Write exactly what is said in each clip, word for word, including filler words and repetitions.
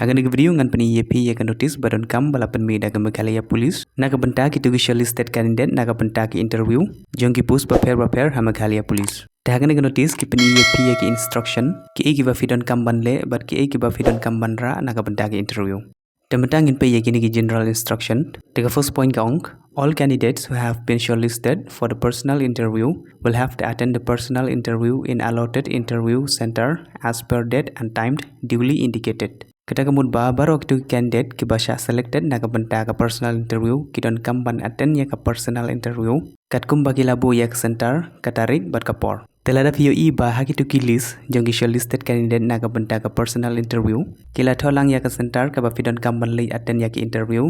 Ha kane ka video ngan pyni ïa phi ïa ka notice ba donkam ba la pynmih da ka Meghalaya Police na ka bynta kito ki shortlisted candidate na ka bynta ki interview jong ki post bapher bapher ha Meghalaya Police. Te ha kane ka notice ki pyni ïa phi ïa ki instruction, kiei kiba phi donkam ban leh bad kiei kiba phi donkam ban rah na ka bynta ki interview. Te mynta ngin peit ïa kine ki general instruction. Te ka first point ka ong, all candidates who have been shortlisted for the personal interview will have to attend the personal interview in allotted interview center as per date and time duly indicated. Kata ka mut ba baroh kito ki candidate kiba shah selected na ka bynta ka personal interview ki donkam ban attend ïa ka personal interview katkum ba ki la buh ïa ka center, ka tarik bad ka por. Te lada phi ïohi ba ha kito ki list jong ki shortlisted candidate na ka bynta ka personal interview, ki la thoh lang ïa ka center kaba phi donkam ban leit attend ïa ka interview,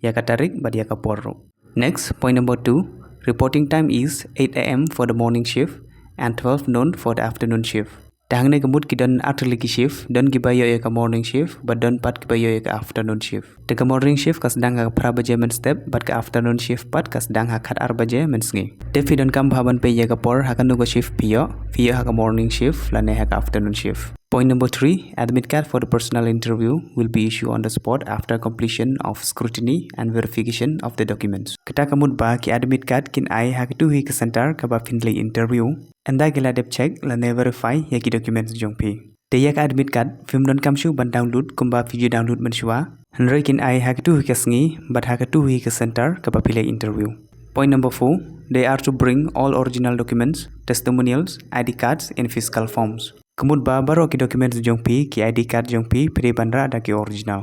ïa ka tarik bad ïa ka por ruh. Next, point number two, reporting time is eight a m for the morning shift and twelve noon for the afternoon shift. Te hangne ka mut ki don artylli ki shift, don kiba ïoh ïa ka morning shift bad don pat kiba ïoh ïa ka afternoon shift. Te ka morning shift ka sdang ha ka phra baje mynstep bad ka afternoon shift pat ka sdang ha ka khatar baje mynsngi. Te phi donkam bha ban peit ïa ka por ha kano ka shift phi ïoh, phi ïoh ha ka morning shift lane ha ka afternoon shift. Point number three, admit card for the personal interview will be issued on the spot after completion of scrutiny and verification of the documents. Kata ka mut ba ki admit card kin ai ha kato hi ka center kaba phin leit interview, ynda ki la dep check lane verify ïa ki documents jong phi. Te ïa ka admit card phim donkam shuh ban download kumba phi ju download mynshuwa, hynrei kin ai ha kato hi ka sngi bad ha kato hi ka center kaba phi leit interview. Point number four, they are to bring all original documents, testimonials, I D cards and physical forms. Ka mut ba baroh ki documents jong phi, ki I D card jong phi, phi dei ban rah da ki original.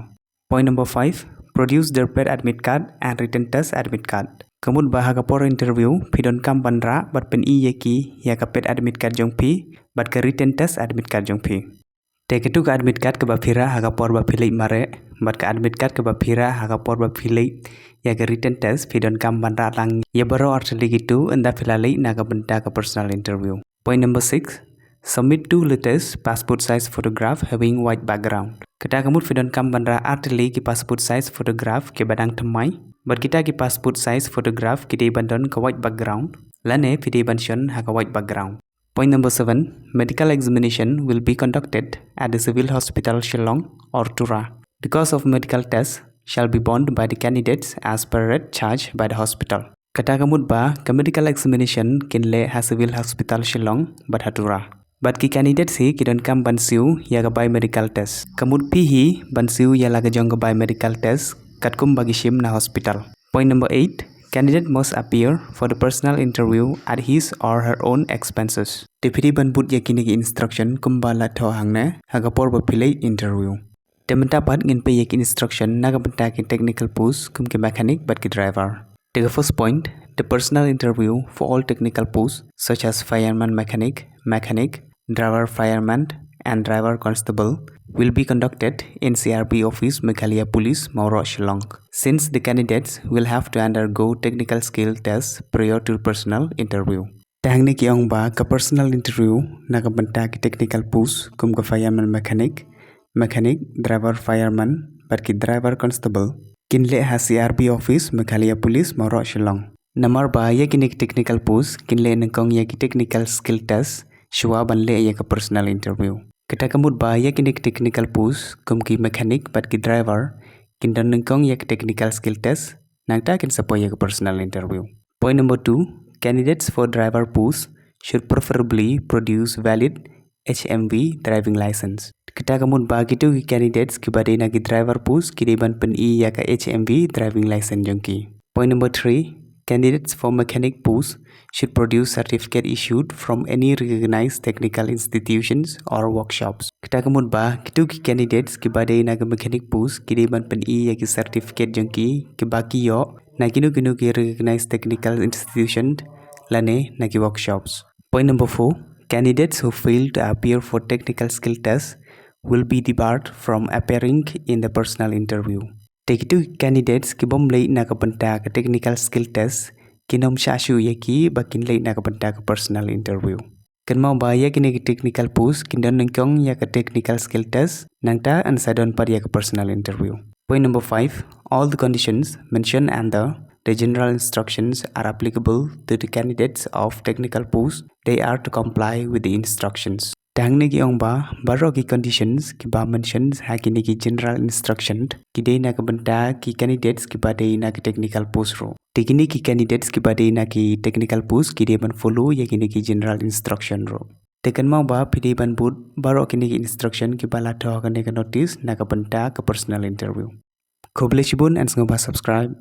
Point number five, produce their PET admit card and written test admit card. Ka mut ba ha ka por interview phi donkam ban rah bad pyni ïa ki ïa ka PET admit card jong phi bad ka written test admit card jong phi. Te kato ka admit card kaba phi rah ha ka por ba phi leit mareh bad ka admit card kaba phi rah ha ka por ba phi leit ïa ka written test, phi donkam ban rah lang ïa baroh artylli kito ynda phi la leit na ka bynta ka personal interview. Point number six, submit two latest passport size photograph having white background. Kata ka mut phi donkam ban rah artylli ki passport size photograph kiba dang thymmai bad kita ki passport size photograph ki dei ban don ka white background lane phi dei ban shon ha ka white background. Point number seven, medical examination will be conducted at the Civil Hospital Shillong or Tura. The cost of medical test shall be borne by the candidates as per rate charged by the hospital. Kata ka mut ba ka medical examination kin leh ha Civil Hospital Shillong bad ha Tura. Bad ki candidates hi ki donkam ban siew ïa ka biomedical test. Ka mut phi hi ban siew ïa la ka jong ka biomedical test katkum ba ki shim na hospital. Point number eight, candidate must appear for the personal interview at his or her own expenses. Te phi dei ban bud ïa kine ki instruction kumba la thoh hangne ha ka por ba phi leit interview. Te mynta pat ngin peit ïa ki instruction na ka bynta ki technical post kum ki mechanic bad ki driver. Te ka first point, the personal interview for all technical posts such as fireman mechanic, mechanic, driver fireman and driver constable will be conducted in C R P office Meghalaya Police Mawroh Shillong, since the candidates will have to undergo technical skill test prior to personal interview. Te hangne ki ong ba ka personal interview na ka bynta ki technical post kum ka fireman mechanic, mechanic, driver fireman bad ki driver constable kin leh ha C R P office Meghalaya Police Mawroh Shillong. Namar ba ïa kine ki technical post kin leh nyngkong ïa ki technical skill test shuwa ban leh ïa ka personal interview. Kata ka mut ba ïa kine ki technical post kum ki mechanic bad ki driver kin don nyngkong ïa ki technical skill test, nangta kin sa poi ïa ka personal interview. Point number two, candidates for driver post should preferably produce valid H M V driving license. Kata ka mut ba kito ki candidates kiba dei na ki driver post ki dei ban pyni ïa ka H M V driving license jong ki. Point number three, candidates for mechanic post should produce certificate issued from any recognized technical institutions or workshops. Kata ka mut ba kito ki candidates kiba dei na ki mechanic post ki dei ban pyni ïa ki certificate jong ki kiba ki ïoh na kino kino ki recognized technical institution lane na ki workshops. Point number four, candidates who fail to appear for technical skill test will be debarred from appearing in the personal interview. Te kito ki candidates ki bym leit na ka bynta ka technical skill test kin ym shah shuh ïa ki ba kin leit na ka bynta ka personal interview. Kynmaw ba ïa kine ki technical post kin don nyngkong ïa ka technical skill test, nangta yn sa don pat ïa ka personal interview. Point number five, all the conditions mentioned under the general instructions are applicable to the candidates of technical post. They are to comply with the instructions. Te hangne ki ong ba baroh ki conditions kiba mention ha kine ki general instruction ki dei na ka bynta ki candidates kiba dei na ki technical post ruh. Te kine ki candidates kiba dei na ki technical post ki dei ban follow ïa kine ki general instruction ruh. Te kynmaw ba phi dei ban bud baroh kine ki instruction kiba la thoh ha kane ka notice na ka bynta ka personal interview. Khublei shibun and sngewbha subscribe.